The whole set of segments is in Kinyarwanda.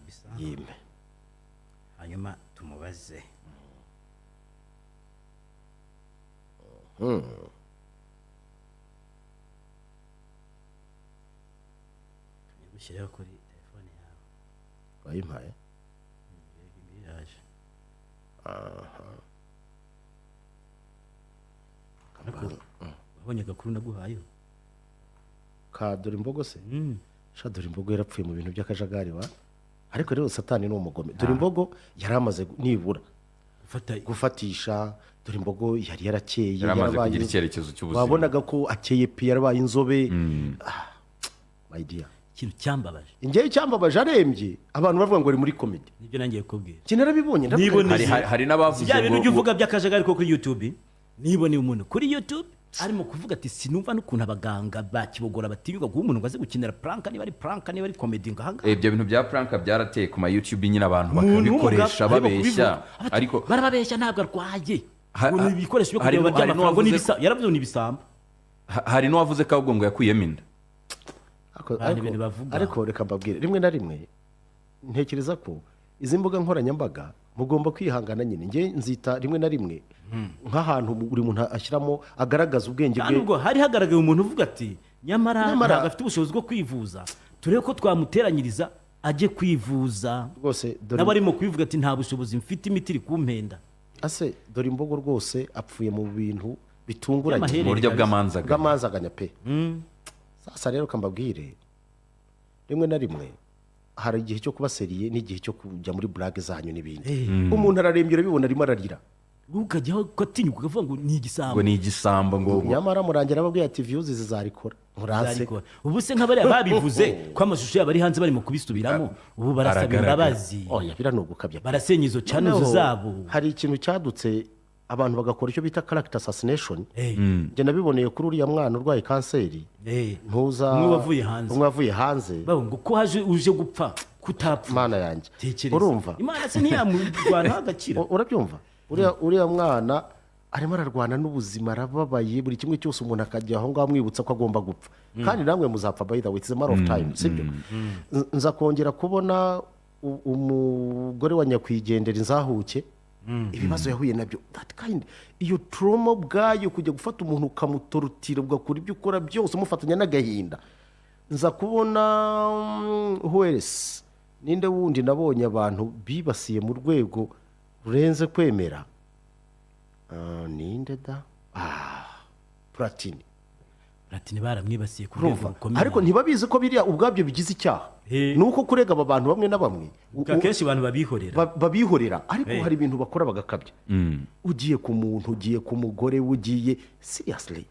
Kabisa. Yime. Hanyuma tumubaze. Gushyiraho kuri telefone yawe. Wayimpaye? Biraje. Aha. Wabonye agakuru naguhaye? Ka dore imbogo se? Sha, dore imbogo yarapfuye mu bintu by'akajagari wa. Ariko rero Satani ni umugome. Dore imbogo yari amaze nibura gufatisha. Dore imbogo yari yarakeye, Yari amaze kugira icyerekezo cy'ubuzima. Wabonaga ko akeye pe, yarabaye inzobe. My dear. Ikintu cyambabaje. Njyewe cyambabaje arembye, abantu bavuga ngo ari muri comedy. Nibyo nangiye kubwira. Njye narabibonye, ndavuga Niboneye. nti- Hari n'abavuze Bya bintu ngo- ujya uvuga by'akajagari ko kuri YouTube, niboneye umuntu kuri YouTube arimo kuvuga ati sinumva n'ukuntu abaganga ba Kibogora batinyuka guha umuntu ngo aze gukinira prank, niba ari prank, niba ari comedy ngaha ngaha. Ibyo bintu bya prank byarateye ku ma YouTube nyine, abantu Umuntu bakabikoresha w'umugabo arimo babeshya. kubivuga. Ati, Ariko barababeshya ntabwo arwaye. Ngo ni ibikoresho byo kugira ngo barye hari amafaranga, ngo ni n'uwavuze ko- yaravuze ngo ni ibisambo. Hari n'uwavuze ko ahubwo ngo yakuyemo inda. Bana ibintu bavuga. Ariko reka mbabwire, rimwe na rimwe ntekereza ko izi mbuga nkoranyambaga mugomba kwihangana nyine. Njye nzita rimwe na rimwe nk'ahantu buri muntu ashyiramo agaragaza ubwenge Kandi bwe. ubwo hari hagaragaye umuntu uvuga ati nyamara Nyamara- ntabwo afite ubushobozi bwo kwivuza, turebe ko twamuteranyiriza ajye kwivuza. Rwose dore Nawe arimo kubivuga ati nta bushobozi mfite, imiti iri kumpenda. Ase dore imbogo rwose apfuye mu bintu bitunguranye. By'amaherere Mu buryo kabisa. bw'amanzaganya. Bw'amanzaganya pe. Sasa rero kambabwire, rimwe na rimwe hari igihe cyo kuba sérieux n'igihe cyo kujya muri blague zanyu n'ibindi. Umuntu ararembye, urabibona, arimo ararira. Ukajyaho ugatinyuka ukavuga ngo ni igisambo. Ngo ni igisambo, ngo Nyamara murangira ababwiye ati views zizarikora, muranse. Zarikora. Ubu se nka bariya babivuze ko amashusho yabo ari hanze barimo kubisubiramo, ubu barasaba Aragaragara. imbabazi. Oya, biranugukabya. Barasenya izo channels Noneho, zabo. hari ikintu cyadutse, abantu bagakora icyo bita character assassination. Njye nabiboneye kuri uriya mwana urwaye kanseri. Ntuza Umwe wavuye hanze. Umwe wavuye hanze. Bavuga ngo ko haje uje gupfa kutapfa. Mana yanjye. Tekereza. Urumva? Imana se ntiyamurwanaho agakira? Urabyumva, uriya mwana arimo ararwana n'ubuzima, arababaye, buri kimwe cyose umuntu akajya aho ngaho amwibutsa ko agomba gupfa. Kandi namwe muzapfa, by the way, it's a matter of time, sibyo? Nza kongera kubona umugore wa nyakwigendera inzahuke, ibibazo yahuye nabyo, that kind, iyo trauma ubwayo, kujya gufata umuntu ukamutorotira, ugakora ibyo ukora byose umufatanya n'agahinda. Nza kubona who else? Ninde wundi nabonye abantu bibasiye mu rwego rurenze kwemera? Ninde da? Platini. Platini baramwibasiye ku rwego Urumva? rukomeye. Ariko ntibabizi ko biriya ubwabyo bigize icyaha. Ni uko kurega aba bantu bamwe na bamwe Akenshi abantu babihorera. Babihorera, ariko hari ibintu bakora bagakabya. Ugiye ku muntu, ugiye ku mugore, ugiye seriously,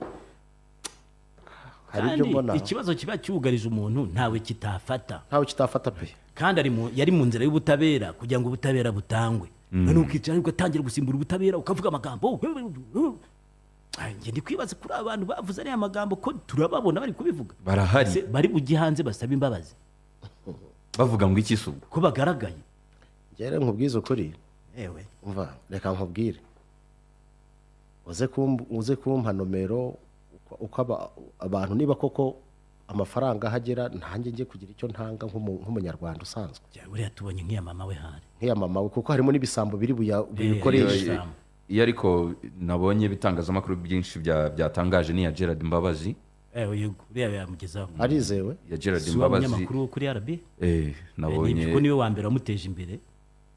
hari ibyo Kandi mbona. ikibazo kiba cyugarije umuntu ntawe kitafata. Ntawe kitafata pe. Kandi yari mu nzira y'ubutabera kugira ngo ubutabera butangwe, none ukicara ugatangira gusimbura ubutabera, ukavuga amagambo. Ay, njye ndi kwibaza kuri aba bantu bavuze ariya magambo, ko turababona bari kubivuga. Barahari. Ese bari bujye hanze basaba imbabazi? Bavuga ngo iki se ubwo? Ko bagaragaye. Njyewe nkubwize ukuri. Ewe. Umva, reka nkubwire, uze kumpa nomero uko abantu, niba koko amafaranga ahagera, ntanjye njye kugira icyo ntanga nk'umunyarwanda usanzwe. Jya, buriya tubonye nk'iya mama we hari. Nk'iya mama we, kuko harimo n'ibisambo biri buyikoreshe. Ibisambo. Iyo ariko nabonye ibitangazamakuru byinshi byatangaje ni iya Gerard Mbabazi. Ewe, yego, uriya yamugezaho. Arizewe. Ya Gerard Si wa Mbabazi. munyamakuru wo kuri RB? Nabonye. Kuko niwe wa mbere wamuteje imbere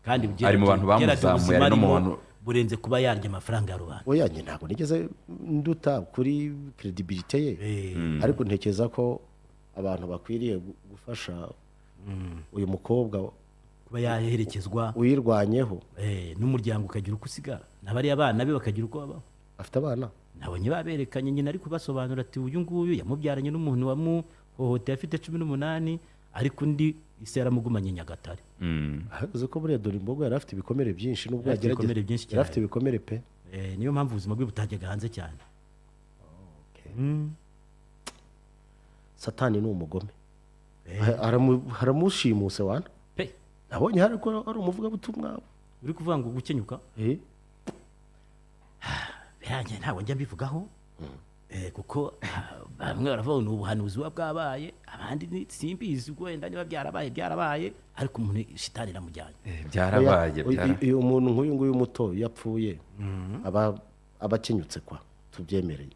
kandi Ari mu bantu Gerard bamuzamuye, ubuzima ari no mu arimo bantu- burenze kuba yarya amafaranga ya rubanda. Oya, njye ntabwo nigeze nduta kuri crédibilité ye, ariko ntekereza ko abantu bakwiriye gufasha uyu mukobwa kuba yaherekezwa, uyirwanyeho, n'umuryango ukagira uko usigara, n'abariya bana be bakagira uko babaho. Afite abana? Nabonye baberekanye nyina ari kubasobanura ati uyu nguyu yamubyaranye n'umuntu wamuhohoteye afite 18, ariko undi ise yaramugumanye Nyagatare. Uzi ko buriya dore imbogo yari afite ibikomere byinshi nubwo Yari afite yagerageza. ibikomere byinshi Yari afite cyane. ibikomere pe. Niyo mpamvu ubuzima bwe butajyaga hanze cyane. Satani ni umugome. Aramushimuse wana. Pe. Nabonye hari ko ari umuvugabutumwa. Uri kuvuga ngo gukenyuka? Eh. Birangiye, ntabwo njya mbivugaho. Kuko bamwe baravuga ngo ni ubuhanuzi buba bwabaye, abandi ni simbizi, wenda niba byarabaye byarabaye, ariko umuntu shitani iramujyanye. Byarabaye. Oya, iyo umuntu nk'uyu nguyu muto iyo apfuye aba akenyutse kwa tubyemereye.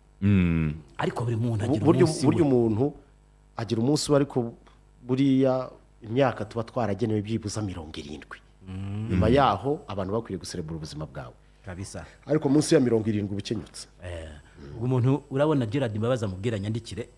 Ariko buri muntu agira Burya umunsi burya we. Umuntu agira umunsi we, ariko buriya imyaka tuba twaragenewe byibuze 70, nyuma yaho abantu bakwiriye guserebura ubuzima bwawe. Kabisa. Ariko munsi ya 70 uba ukenyutse. Ubwo umuntu urabona Gerard Mbabazi amubwira nyandikire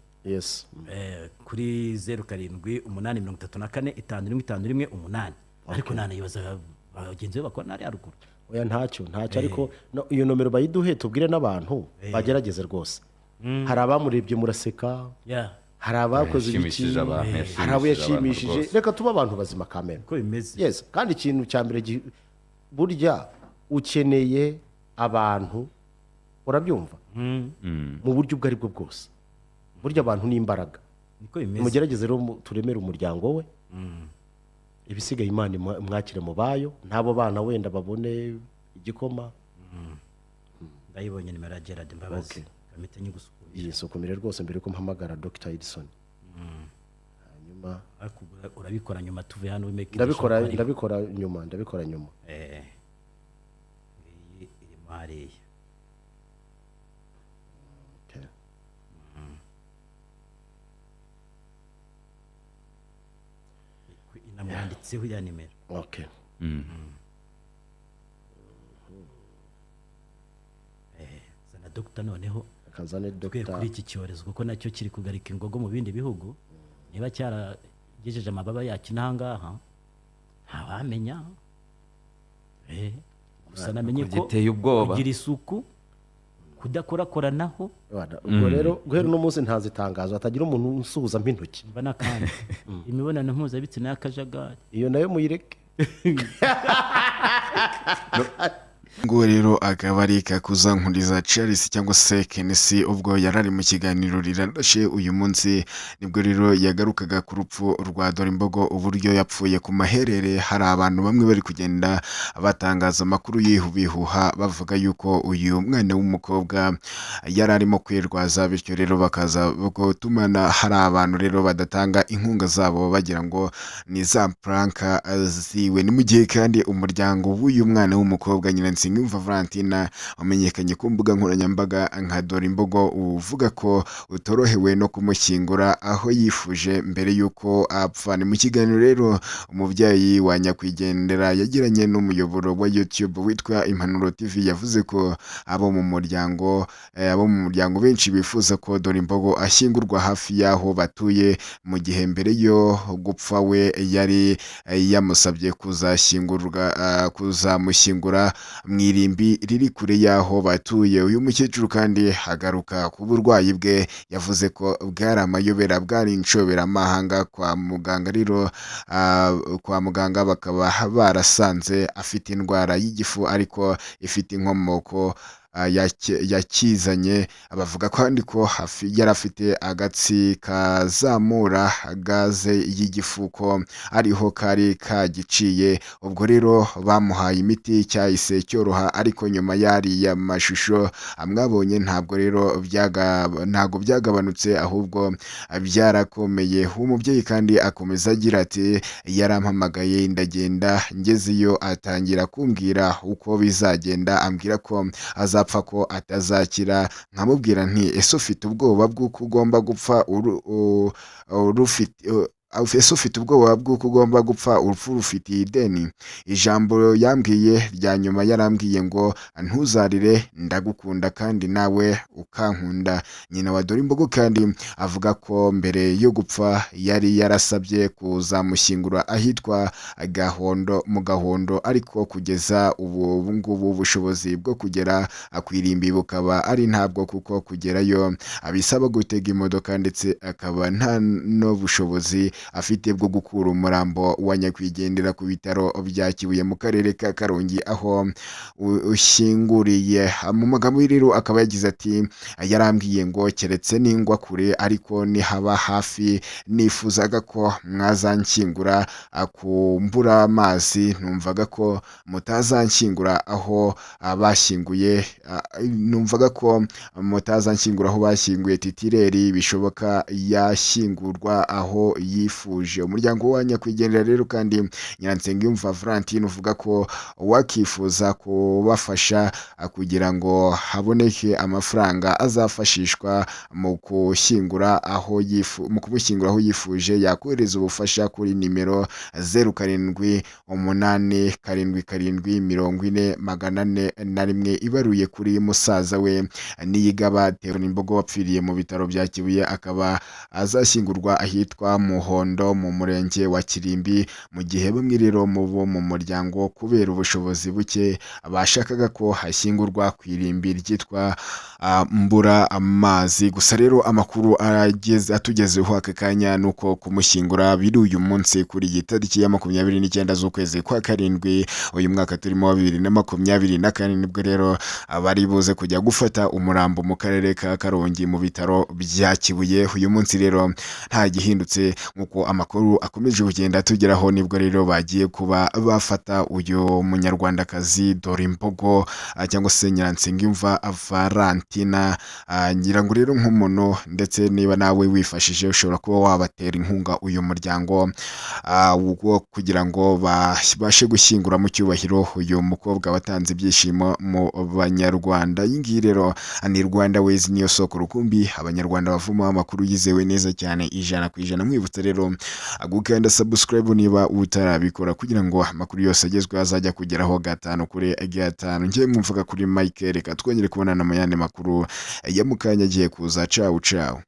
kuri 0783451518, ariko nanayibaza bagenzi be bakora nari haruguru. Oya, ntacyo ntacyo, ariko no, iyo nomero bayiduhe, tubwire n'abantu bagerageze rwose. Hari abamurebye muraseka, hari abakoze ibiki, Yashimishije abantu, hari abo yashimishije abantu yashimishije. rwose. Reka tube abantu bazima kamere. Uko bimeze. Yes, kandi ikintu cya mbere burya ukeneye abantu, urabyumva, mu buryo ubwo ari bwo bwose. Burya abantu ni imbaraga. Niko bimeze. Mugerageze rero turemere umuryango we, ibisigaye Imana imwakire mu bayo, n'abo bana wenda babone igikoma. Ndayibonye nimero ya Gerard Mbabazi. Kamite nyigusukuye. Iyi nsukumire rwose mbere yuko mpamagara Dr Edison, hanyuma Ariko urabikora nyuma tuve hano wimeke. Ndabikora, ndabikora nyuma, ndabikora nyuma. Iyi irimo hariya. Okay. Inamwanditseho iriya nimero. Okay. Zana dogita noneho. Kazane Twe Dr. kuri iki cyorezo, kuko nacyo kiri kugarika ingogo mu bindi bihugu, niba cyaragejeje amababa yacyo n'ahangaha ntawamenya. Gusa namenye ko Giteye ubwoba. kugira isuku, kudakorakoranaho. Bana, ubwo rero guhera uno munsi ntanze itangazo, hatagira umuntu unsuhuzamo intoki. Mba n'akandi imibonano mpuzabitsina y'akajagari. Iyo nayo muyireke. Ngo rero akaba ari Kakuza Nkuriza Charles cyangwa se Kenesi, ubwo yari ari mu kiganiro Rirarashe uyu munsi, nibwo rero yagarukaga ku rupfu rwa Dorimbogo, uburyo yapfuye ku maherere. Hari abantu bamwe bari kugenda batangaza amakuru y'ibihuha bavuga yuko uyu mwana w'umukobwa yari arimo kwirwaza, bityo rero bakaza gutumana hari abantu rero badatanga inkunga zabo bagira ngo ni za prank ziwe. Ni mu gihe kandi umuryango w'uyu mwana w'umukobwa, nyina Nsengiyumva Valentina wamenyekanye ku mbuga nkoranyambaga nka Dorimbogo, uvuga ko utorohewe no kumushyingura aho yifuje mbere y'uko apfa. Ni mu kiganiro rero umubyeyi wa nyakwigendera yagiranye n'umuyoboro wa YouTube witwa Impanuro TV, yavuze ko abo mu muryango benshi bifuza ko Dorimbogo ashyingurwa hafi y'aho batuye, mu gihe mbere yo gupfa we yari yamusabye kuzamushyingura mu irimbi riri kure y'aho batuye. Uyu mukecuru kandi agaruka ku burwayi bwe, yavuze ko bwari amayobera, bwari inshoberamahanga kwa muganga. Rero kwa muganga bakaba barasanze afite indwara y'igifu ariko ifite inkomoko yakizanye. Bavuga kandi ko yari afite agatsi kazamura gaze y'igifu, ko ariho kari kagiciye. Ubwo rero bamuhaye imiti cyahise cyoroha, ariko nyuma y'ariya mashusho mwabonye ntabwo rero ntabwo byagabanutse, ahubwo byarakomeye. Umubyeyi kandi akomeza agira ati: "Yarampamagaye ndagenda, ngezeyo atangira kumbwira uko bizagenda, ambwira ko azapfa, ko atazakira. Nkamubwira nti ese ufite ubwoba bw'uko ugomba gupfa ese ufite ubwoba bw'uko ugomba gupfa urupfu rufitiye ideni? Ijambo yambwiye rya nyuma yarambwiye ngo ntuzarire, ndagukunda kandi nawe ukankunda." Nyina wa Dorimbogo kandi avuga ko mbere yo gupfa yari yarasabye kuzamushyingura ahitwa Gahondo mu Gahondo, ariko kugeza ubu ngubu ubushobozi bwo kugera ku irimbi bukaba ari ntabwo, kuko kugerayo bisaba gutega imodoka, ndetse akaba nta n'ubushobozi. afite bwo gukura umurambo wa nyakwigendera ku bitaro bya Kibuye mu karere ka Karongi aho ushyinguriye. Mu magambo ye rero akaba yagize ati: "Yarambwiye ngo keretse ningwa kure, ariko nihaba hafi nifuzaga ko mwazanshyingura ku Mburamazi. Numvaga ko mutazanshyingura aho bashyinguye, numvaga ko mutazanshyingura aho bashyinguye titireri, bishoboka yashyingurwa aho yifuje." Umuryango wa nyakwigendera rero kandi Nyiransengiyumva Valentine uvuga ko wakifuza kubafasha kugira ngo haboneke amafaranga azafashishwa mu gushyingura aho yifu mu kumushyingura aho yifuje, yakohereza ubufasha kuri nimero 0787740401, ibaruye kuri musaza we Niyigaba Imbogo wapfiriye mu bitaro bya Kibuye, akaba azashyingurwa ahitwa Muhondo mu murenge wa Kirimbi. Mu gihe bamwe rero mu bo mu muryango kubera ubushobozi buke bashakaga ko hashyingurwa ku irimbi ryitwa Mbura Amazi. Gusa rero amakuru ageze atugezeho aka kanya ni uko kumushyingura biri uyu munsi kuri iyi tariki ya 29 z'ukwezi kwa karindwi uyu mwaka turimo wa 2024, nibwo rero abari buze kujya gufata umurambo mu karere ka Karongi mu bitaro bya Kibuye. Uyu munsi rero nta gihindutse nk'uko amakuru akomeje kugenda atugeraho, nibwo rero bagiye kuba bafata uyu munyarwandakazi Dorimbogo cyangwa se Nyiransengiyumva Valentina. Ngira ngo rero nk'umuntu ndetse niba nawe wifashije ushobora kuba wabatera inkunga uyu muryango wo kugira ngo babashe gushyingura mu cyubahiro uyu mukobwa watanze ibyishimo mu Banyarwanda. Iyi ngiyi rero ni Rwanda Ways, niyo soko rukumbi Abanyarwanda bavomaho amakuru yizewe neza cyane 100%. Mwibutsa rero gukanda subscribe niba utarabikora kugira ngo amakuru yose agezweho azajya kugeraho 5 kuri 5. Ngiye mwumvaga kuri Mike, reka twongere kubonana mu yandi makuru ya mukanya agiye kuza. Cawu cawu.